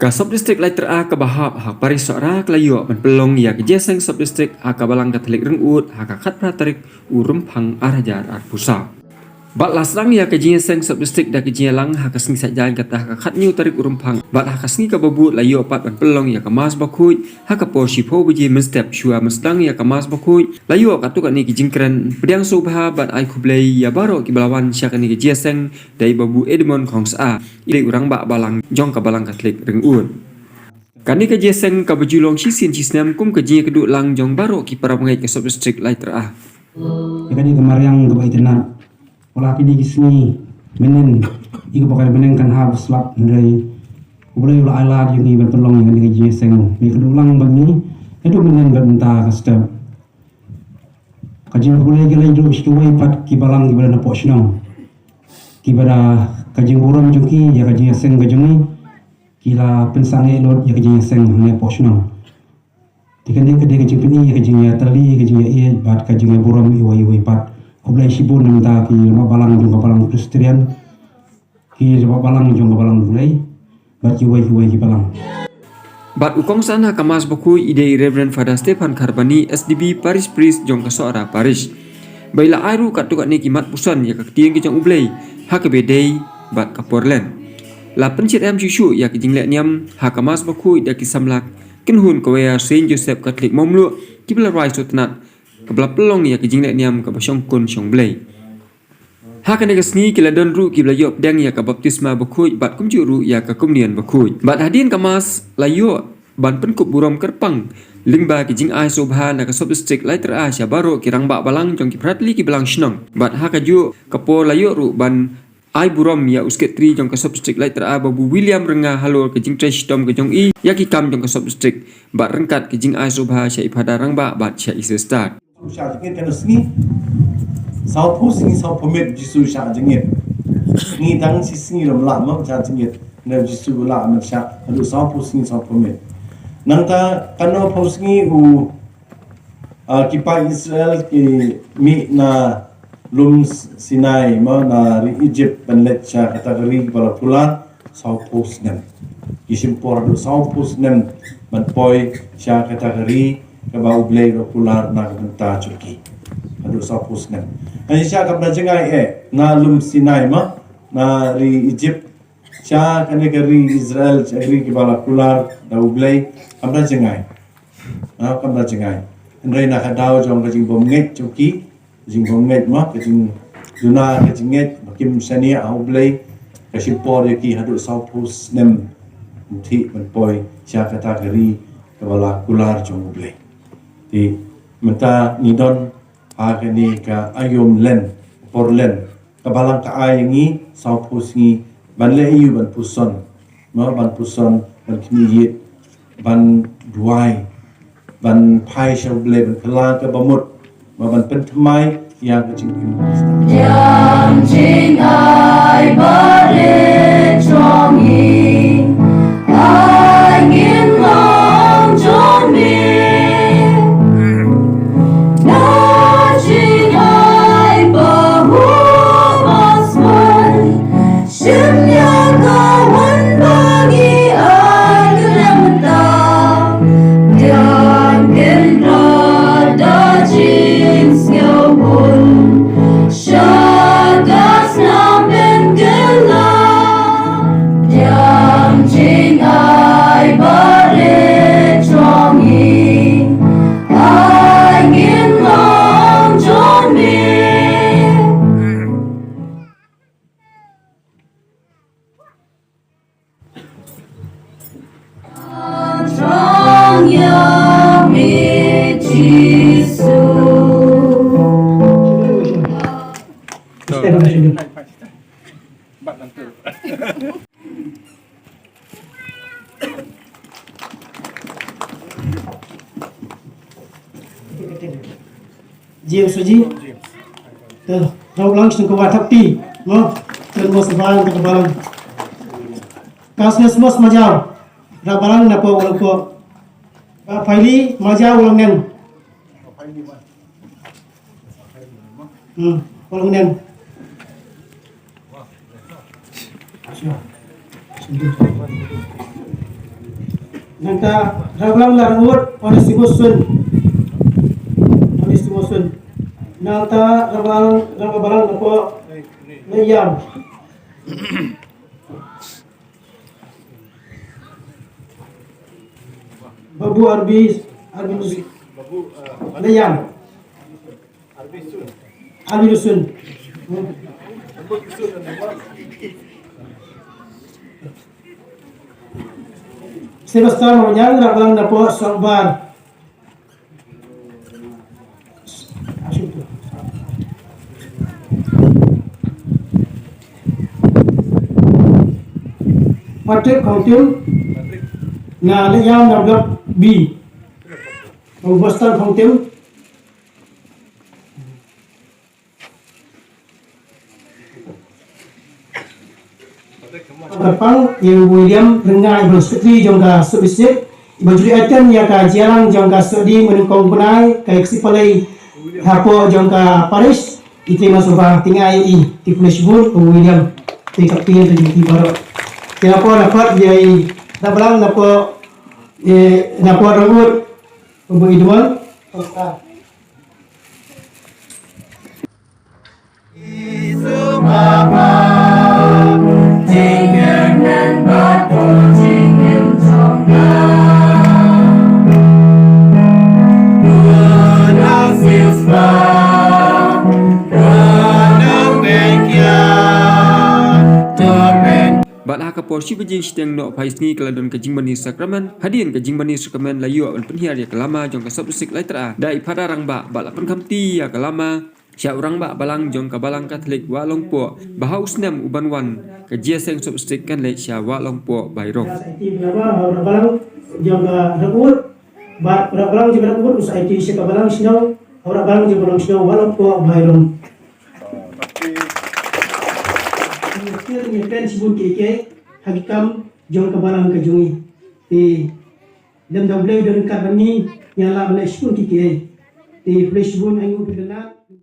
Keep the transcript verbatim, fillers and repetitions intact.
Ka Sub District Laitera kaba hap ha Parish Sohra ka la ïoh ban pynlong ïa ka jingïaseng Sub District ha ka Balang Katholik Ryngud ha ka khatphra tarik u Rymphang arhajar arphew saw. Bad la sdang ïa ka jingïaseng Sub District da ka jingïalang ha ka sngi Saitjaiñ kata ha ka khathynñiew tarik u Rymphang. Bad ha ka sngi kaba bud la ïoh pat ban pynlong ïa ka Mass Bakhuid ha ka por shiphew baje mynstep. Shuwa ban sdang ïa ka Mass Bakhuid la ïoh katto katne ki jingkren pdiang sngewbha bad ai khublei ïa baroh kiba la wan sha kane ka jingïaseng da i Babu Edmond Khongsah, i dei u Rangbah Balang jong ka Balang Katholik Ryngud. Kane ka jingïaseng kaba ju long shisien shisnem kum ka jingïakynduh lang jong baroh ki para bangeit ka Sub District Laitera. Ïa kane ka mariang kaba itynnad. Wat la kine ki sngi mynnin, ïa kaba ka bneng kan hap slap, hynrei U Blei u la ai lad ïa ngi ban pynlong ïa kane ka jingïaseng. Ngi kynduh lang ba ngi haduh mynnin bad mynta ka step. Ka jingkhublei ka la ïa duh sha kiwei pat ki balang kiba don hapoh shnong, kiba da ka jingburom jong ki ïa ka jingïaseng ka jong ngi, ki la pynsangeh lut ïa ka jingïaseng hangne hapoh shnong. Te kane ka dei ka jingpyni ïa ka jingïatylli, ka jingïaieit bad ka jingïaburom iwei iwei pat. Khublei shibun na ka bynta ki rangbah balang jong ka Balang Presbyterian, ki rangbah balang jong ka Balang U Blei bad kiwei kiwei ki balang. Bad u kongsan ha ka Mass Bakhuid i dei Reverend Father Stephan Kharbani, S D B Parish Priest jong ka Sohra Parish. Ba i la ai ruh katto katne ki mat puson ïa ka ktien ka jong U Blei ha kaba ïadei bad ka por Lent. La pynshitom shuh shuh ïa ka jingleh niam ha ka Mass Bakhuid da ki samla kynhun kawei Saint Joseph Catholic Mawmluh kiba la rwai sngewtynnad, kaba la pynlong ïa ka jingleh niam kaba shongkun shongblei. Ha kane ka sngi ki la don ruh kiba la ïoh pdiang ïa ka baptisma bakhuid bad kumjuh ruh ïa ka communion bakhuid. Bad hadien ka Mass la ïoh ban pynkup burom kyrpang lyngba ki jingai sngewbha na ka Sub District Laitera sha baroh ki rangbah balang jong ki phra tylli ki balang shnong. Bad ha kajuh ka por la ïoh ruh ban ai burom ïa u Secretary jong ka Sub District Laitera, Babu William Rynga, halor ka jingtrei shitom ka jong i ïa ki kam jong ka Sub District bad ryngkat ki jingai sngewbha sha i Phadar Rangbah bad sha i Sister. Jisu shah jingit kane ka sngi. Sawphew sngi sawphew miet Jisu shah jingit. Ngi dang shi sngi lam lah ma shah jingit. Hynrei Jisu lah ban shah haduh sawphew sngi sawphew miet. Nangta kano phew sngi u, ah, ki paid Israel ki mih na lum Sinai ma na ri Egypt ban leit sha kata ka ri ba la kular. Sawphew snem. Ki shim por haduh sawphew snem ban poi sha kata ka ri kaba U Blei u la kular na ka bynta jong ki. Haduh sawphew snem. Hynrei sha kam da jngai eh na lum Sinai ma na ri Egypt sha kane ka ri Israel, sha ka ri kaba la kular da U Blei, kam da jngai. Ah, kam da jngai. Hynrei na ka daw jong ka jingbymngeit jong ki, ka jingbymngeit ma, ka jingduna, ka jingngeit ba kim shaniah ha U Blei, ka shim por ïa ki haduh sawphew snem ban thih ban poi sha kata ka ri kaba la kular jong U Blei. Te mynta ngi don ha kane ka aïom Lent, por Lent, ka Balang ka ai ïa ngi sawphew sngi ban leh aïu? Ban puson, no, ban puson, ban khmih ïit, ban duwai, ban phai sha U Blei, ban kylla ka bamut, ma ban pynthymmai ïa ka jingim Khristan. Yang jingai barit jong ngi, ai ngin long jong me. Na jingai ba hu mas mai, shim ïa ka wan ba ngi ai ka lem ta. Diang kin ra da jin sngewbun. Sha ka snam ben kylla, diang jingai barit jong ngi, ai ngin long jong me. Trong ïa me Jisu. James Soji. Te, rau lang sing ko wa thap pi. Mo, chen mo sebalang te kebalang. Kasnes mos majau. Ra balang na po walang po. Ba Phaili majau walang neng. Hmm, walang neng. Sure. Sure. Nangta Rangbah Balang Larngut, Onesimus Sun. Onesimus Sun. Nangta Rangbah Balang, Rangbah Balang Napoh Neiïam. Babu Arbi, Arbi Neiïam. Arbi Lusun. Sylvester Mawñiang, Rangbah Balang Napoh Sokbar. Patrick Khongtim, na Neiïam na Block B. Boston Khongtim. Kyrpang ïa u William Ryngai, ban Secretary jong ka Sub District, iba ju ïa attend ïa ka jingïalang jong ka Sub District mynnyngkong u bnai, ka Ïew Kynsi Palei hapoh jong ka Parish, i Trai Masoba, tyngai i, te khublei shibun u William, te ka phi ïa ka jingïalang baroh. Te napoh, napoh ïa i Rangbah Balang napoh, eh, napoh Rangoon, u Babu Idwan. Bad ha ka por shi baje shiteng noh phai sngi ka la don ka jingmane sakramen. Hadien ka jingmane sakramen la ïoh ban pynhiar ïa ka lama jong ka Sub District Laittyr da i Phadar Rangbah, bad la pynkhamti ïa ka lama sha u Rangbah Balang jong ka Balang Katholik Wah Longpoh, ba ha u snem u ban wan, ka jingïaseng Sub District kan leit sha Wah Longpoh Bairong. Sa ïa ki lama ha u Rangbah Balang jong ka Rangoon, bad u Rangbah Balang jong ka Rangoon u sa ïa ki sha ka Balang Shnong, ha u Rangbah Balang jong ka Balang Shnong Wah Longpoh Bairong. Ngi kyrpad shibun kiei kiei ha ki kam jong ka Balang ka jong ngi. Te lymda U Blei u don ryngkat bad ngi, ngin lah ban leh shibun kiei kiei. Te khublei shibun, ai nguh phi kyrdan.